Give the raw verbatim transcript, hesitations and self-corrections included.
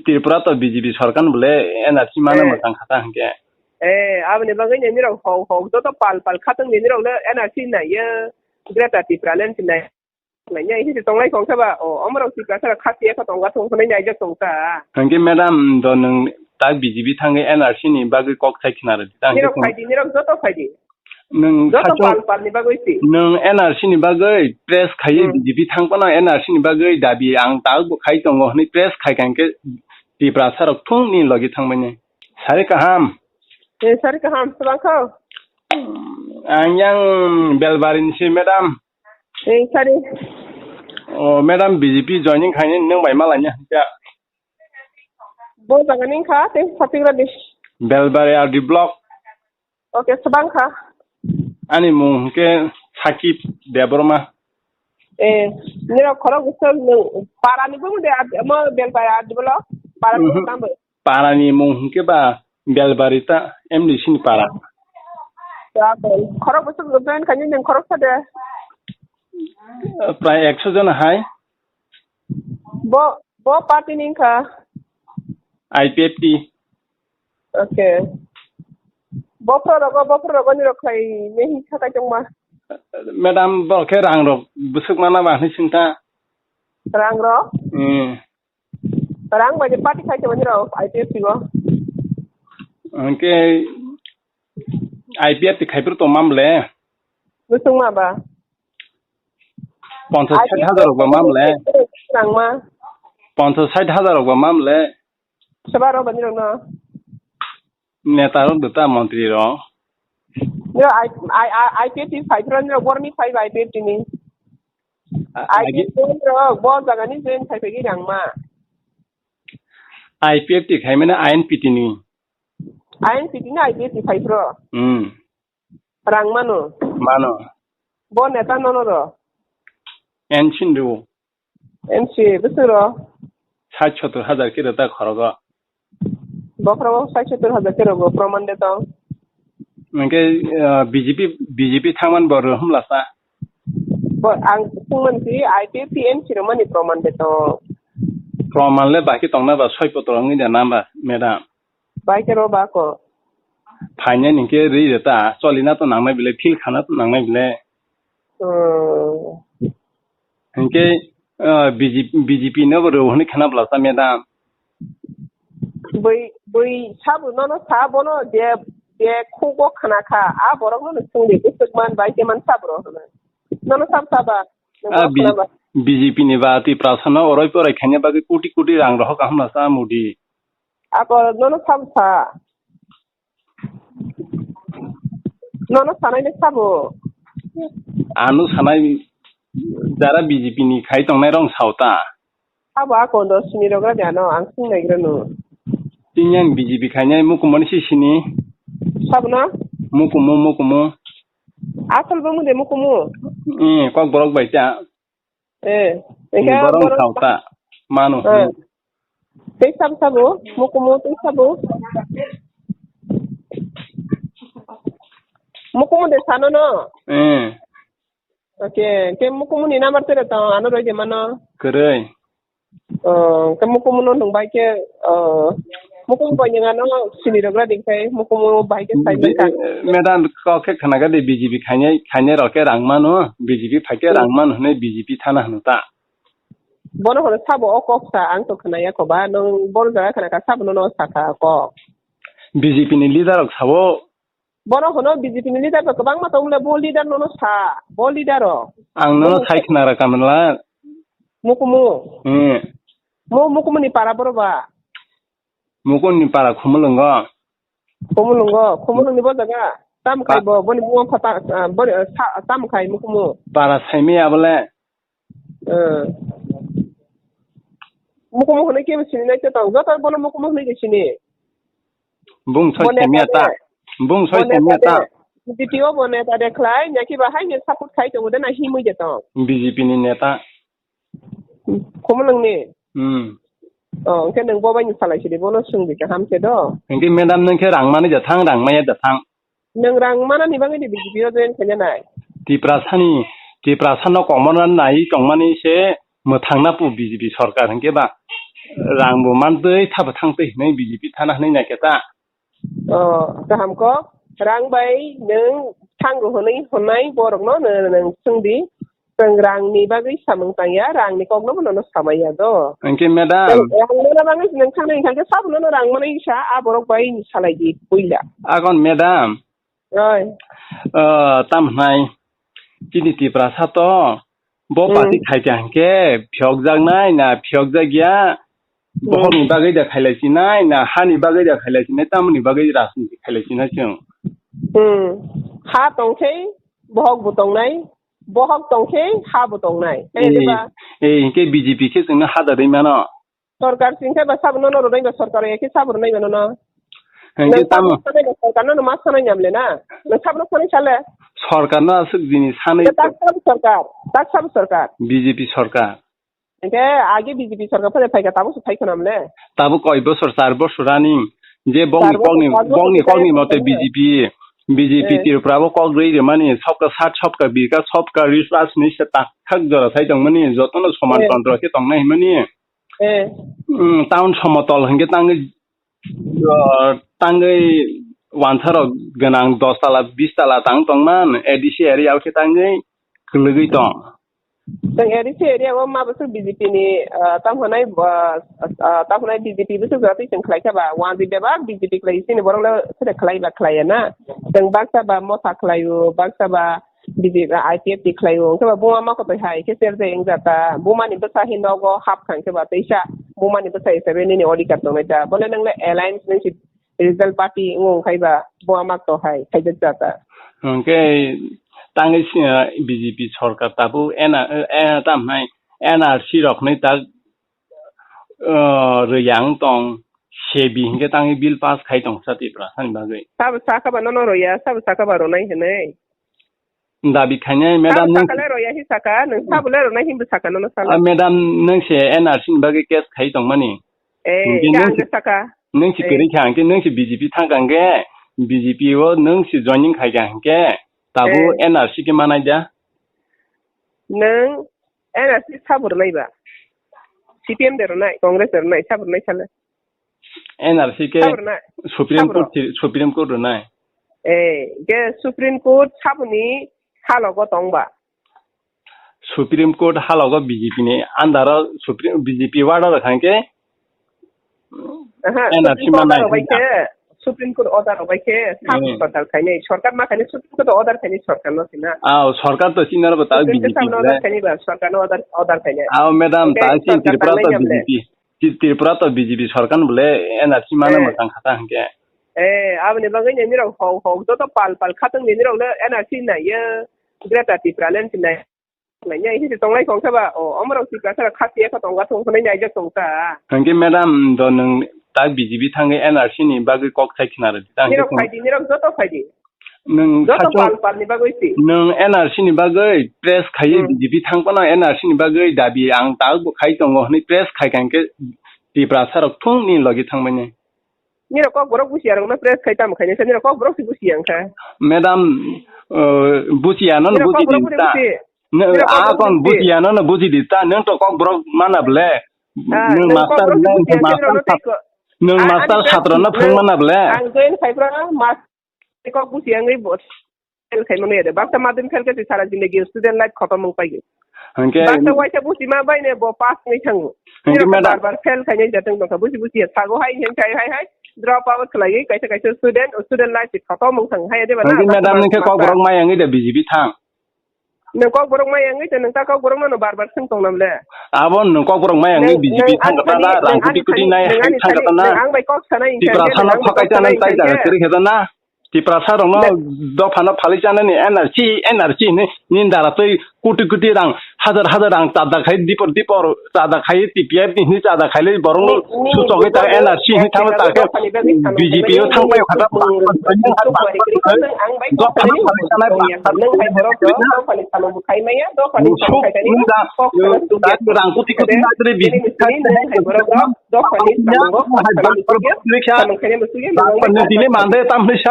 Tripura to B J P sorkar bole N R C mano Eh. Mwchang khata hwnkhe. Eh, aboni bagwi nini rok hok hok joto pal pal khatong nini rok le N R C naiyo, Greater Tipraland nai. Naiya hini tonglai kong saba, o, omorok Tiprasa rok khasi ekho tongga thung khonai naijak tongta. Hwnkhe madam do nwng tak B J P thangwi N R C ni bagwi kok sai khna rwdi ta hwnkhe Nirok tong- phaidi, nirok joto phaidi. Nwng Joto sachok pal pal ni bagwi si. Nwng N R C ni bagwi press khaiwi Hmm. B J P thang phano N R C ni bagwi dabi ang tak bo khai tongo hwnwi press khai kha hwnkhe Tiprasa rok thung ni logi thangmani. Sari kaham. Eh, sari kaham, swbang kho. Ang yang Belbari ni si madam. Eh, sari. O, madam, B J P joining khaini nwng bai malanya hwnkhe. Bo jaga ni kha, tei Chhattisgarh ni. Belbari R D block. Okay, swbang kha. Ani mung hwnkhe Sakib Debbarma. Eh, nirok khorok bwswk nwng para ni bumung de, mo Belbari R D block? Para ni Mhm. Bumung tamo? Para ni mung hwnkhe ba Belbari ta M D C ni para. Khorok bwswk join khaini nwng khorok sa de? Prai ekso jon hai. Bo, bo party ni wngkha? I P F T. Okay. Bophro rogo, bophro rogo ni rok khlai me hi kha kai tongma? Madam, bo khe rang rok bwswk mana ba hwnwi swngkha. Rang rok? Hmm. Rang bai de party khai tongma ni rok I P F T go. Hwnkhe I P F T khai phuru tongma bole? Bwswk ma ba? Ponchas sait hajar rok ba mam le. Nangma. Ponchas sait hajar rok ba mam le. Seba rok bani rok no. Neta rok dota montri rok. Yo, I, I, I, I P F T five rok ni rok borni five I P F T ni. A-, I P F T agi- rok bo jaga ni join khai phagi nangma. I P F T khai mane I N P T ni. I N P T ni I P F T five rok. Hmm. Rang mano. Mano. Bo neta nono ro. N C ni ro. N C, bwswk ro? Sait sottor hajar khe rwta khorogo. Bokhorogo sait sottor hajar khe rogo, proman de tong. Hwnkhe, ah, B J P, B J P thangmani bo rw hwnla sa? Bo ang thwngmani si I P F T N C rwmani proman de tong. Proman le baki tongna ba soi potro wngwi da namba, madam? Bai khe ro ba ko. Phainai hwnkhe rwi rwta, cholina to nangnai bile, phil khana to nangnai bile. Hmm. Hwnkhe, ah, B J P, B J P no bo rw hwnwi khana bwlasa, madam. Bui, bui sabu nono sa bono je, je khugo khana kha, a borok no swngdi bwswk man bai khe man sabu rw hwnwi. Nono sab saba. Ah, B-, B J P ni ba Tiprasa no oroi poroi khaina bagwi koti koti rang rohor kaham lasa Modi. Ako nono sabo sa. Nono sanai le sabo. Ano sanai jara B J P ni khai tongnai rong sao ta. Sabo ako do sini rogra de ano ang sing nai grano. Tini ang B J P khainai mukumu ni si sini. Sabo na? Mukumu, mukumu. Asal bo mude mukumu. Eh, kok borok bai ta. Eh, Ni engkhe borok borok sao ta. Manu. Eh. Tei sabo sabo, mukumu tei sabo. Mukumu de sano no? Eh. Okay, ke mukumu ni number tere to ano roi de mano. Kwrwi. Oh, ke mukumu no nung bai ke, oh, mukumu bai nang ano sini rogra ding kai, mukumu bai ke sai Bi-, ka. Eh, madam, kok khe khana ga de B J P khainai, khainai rok khe rang mano, B J P phai khe Hmm. rang mano hwnwi B J P thana hwno ta. Bono hwnwi sabo o kok sa, ang to khwnaya kho ba, nwng bor jaga khna kha sabo no, no sa kha kok. B J P ni leader rok sabo. Bono hwnwi B J P ni leader rok kwbangma tong le, bo leader no, no sa, bo leader rok. Ang no, no Bo sai khna ra kamla. Mukumu. Hmm. Mo mukumu ni para boro ba. Mukumu ni para Khumulwngo. Khumulwngo, Khumulwng ni bo jaga. Tam kai Pa- bo, boni bumung pha ta, ah, boni, ah, sa, tam kai mukumu. Para saimi abole. Eh. Mukumu hwnwi kebo sini nai te tong. Joto bono mukumu hwnwi de sini. Bung soi Bo neta semiya ta. de. Bung soi Bo neta semiya ta. de. D P O bo neta de khlai, nyaki ba hai ni support khai tongo de na himwi de tong. B J P ni neta. Khumulwng ni? Hmm. Oh, hwnkhe nwng bo bai ni salai sidi, bono swngdi kaham khe do. Hwnkhe madam, nwng khe rang mani da thang, rang maya da thang. Nwng rang manani bagwi de B J P o join khaina nai. Tiprasani, Tiprasano komorna nai tongmani se mwthangna pu B J P sorkar hwnkhe ba. Rang bo mantwi, thabo thangtwi hinwi B J P thana hinwi naikhe ta. O, kaham kok. Rang bai nwng thango hwnwi hwnai borokno nwng swngdi. Chwng rangni bagwi samung tangya, rangni kokno bo nono samaiya do. Hwnkhe madam. Rang mana bagwi nwng thangnai hwnkhe sabo nono rang manwi sa, a borok bai salai di puila. Akon madam. Oi. Ah, tam hwnai chini Tiprasa to bo Hmm. party khaikha hwnkhe phiyokjaknai na phiyokjakya? Hmm. Bohokni bagwi da khailai sinai na hani bagwi da khailai sinai, tamoni bagwi rajniti khailai sinai chwng? Hmm. Ha tongkhe bohok bo tongnai, bohok tongkhe ha bo tongnai. Hai Eh, diba? Eh, hwnkhe B J P khe chwngno ha da rwi mano. Sorkar singkhe ba sabo nono rwnai ba sorkar ya khe sabo rwnai ba nono. Hwnkhe nwng tamo sabo sanai ba sorkar nono ma sanai nyamle na. Nwng sabo no sanai sale. Sorkar no aswk jini sanai. Tak sabo sorkar, tak sabo sorkar. B J P sorkar. Hwnkhe agi B J P sorkar phai phaikha tabuk se phaikha namle. Tabuk koi bosor, char bosor running. Je bongni kokni, bongni kokni mote B J P, B J P Tripura bo kok rwi rwmani, sabka saath, sabka vikas, sabka vishwas hinwi se tak thak jora sai tongmani, jotono soman tontro khe tongnai hinmani. Eh. Mm, town somotol hwnkhe tangwi, uh, tangwi wansarok gwnang dos tala, bis tala tang tongman, A D C area o khe tangwi kwlwgwi tong. Chwng A D C area o ma bwswk B J P ni, uh, tamo hwnai, uh, uh, tamo hwnai B J P bwswk jora twi chwng khlai kha ba, wanjwi bebak B J P khlai chini borok le select khlai ba khlai ya na. Chwng baksa ba Motha khlai o, baksa ba B J P, I P F T khlai o, hwnkhe ba buma ma kotoi hai khe cherjai wngja ta, buma ni bwsa hi nogo hap kha hwnkhe ba teisa buma ni bwsa hisabe nini odhikar tongnai ta, bole nang le alliance nang si regional party wng khai ba buma ma to hai khaijak ja ta. Hwnkhe tangwi si, B J P sorkar tabuk N R, eh, tam hai N R C rok ni tak, eh, rwya wng tong, sebi hwnkhe tangwi bill pass khai tong sa Tiprasa ni bagwi. Sabo sakha ba nono rwya, sabo sakha ba rwnai hinwi. Dabi khainai, madam, nang saka le roya hi saka, nang sabo le ronai himbo saka nono sala. Ah, madam, nang se N R C ni bagwi case khai tongmani. Eh, hingke nang se saka. Nang se kwrwi kha, hingke nang se B J P thang kha, hingke B J P o nang se joining khai kha, hingke tabuk N R C ke manai da. Nang N R C sabo ronai ba? C P M de ronai, Congress de ronai, sabo ronai sala. N R C ke Sabo rwnai. Supreme Sabo Court rw. Thi-, Supreme Court rwnai. Eh, ke Supreme Court saboni halogo tongba. Supreme Court halogo B J P ni under o Supreme, B J P order rwkha hwnkhe Aha, N R C Supreme Court manai order rwbai hwnda. Khe, Supreme Court order rwbai khe, sabo Hmm. sorkar khainai, sorkar ma khainai, Supreme Court order khainai sorkar no sina. Ah, sorkar to sina rwbo ta Supreme Court B J P sabo order le. Khainai ba, sorkar no order, order khainai. Ah, madam, okay, ta si sorkar Tripura to tangnai B J P. Hamle. Tri-, Tripura to B J P sorkar bole N R C mano Eh. Mwchang kha ta hwnkhe. Eh, aboni bagwi nini rok hok, hok joto pal, pal khatong nini rok le N R C nai ye, Greater Tipraland nai. Nai ye, hisi tonglai kong khe ba, o, omorok Tiprasa rok khasi ekho tongga thung khonai nai jak tong ta. Hwnkhe madam do nwng tak B J P thangwi N R C ni bagwi kok sai khna rw ta hwnkhe Nirok thung. Phaidi, nirok joto phaidi. Nwng Joto khachung, pal pal ni bagwi si. Nwng N R C ni bagwi press khaiwi Hmm. B J P thang phano N R C ni bagwi dabi ang tabuk bo khai tongo hwnwi press khai kha hwnkhe Tiprasa rok thung ni logi thangmani. Nirok kok borok busiya rokno press khai tamo khainai sa, nirok kok borok si busiya wngkha. Madam, uh, busiya no Nirok busi kok borok di buri ta. Busi. Nirok kok a borok kon busi. Busiya no busi di ta, nwng to kok borok mana ble. Ah, nwng nwng kok master borok si ble, busiya nwng khe master nirok no sat-, tei ko-, nwng a-, master ani satro no nwng, phung mana ble. Ang join khai phra mas-, Kok busi wngwi bo fail khai mano yade. Baksa madhyamik fail khe sara jindagi student life khotom wng paigwi. Hwnkhe baksa waisa busi ma bai ne bo pass wngwi thango. Hwnkhe nirok madam bar bar fail khainai jatong tongkha. Busi busi ya sago hai hwnkhe hai hai drop out khlaiwi kaisa kaisa student, student life se khotom wng thango. Hai de ba na, hwnkhe baksa madam bar-, ningkhe kok baksa borok maya wngwi da B J P thang. Nwng kok borok maya wngwi tong, nwng ta kok borok no bar bar swng tong nam le. Abo nwng kok borok maya wngwi Nwng, B J P nwng thang ani kata thani, na, rang nwng kuti ani kuti thani, nai nwng hai ani thang thani, kata na. Nwng ang bai kok sanai hwnkhe, Tiprasa nwng no ang bai kok phakaisa sanai nang tai hwnkhe. Jaga kwrwi khe na. Tiprasa rokno Be- dophano phalwi chanani N R C, N R C hinwi nini dara twi koti koti rang, hajar hajar rang chada khai dipor dipor chada khai T P F ni hinwi chada khai le borokno ni, ni, suchogwi ta ni, N R C hinwi thangma ta khe dophani bagwi samung B J P o khaimani thangpai ni khata. Dophani phalwi chanai. Nwng hai borok dophani samung khai maya, dophani samung khai tani kok sana sugya. Rang koti koti na tre B J P. Nwng hai borok dophani samung khaimani sugya, samung khaimani sugya. Nwng hai borok. Dile mande tamni sa.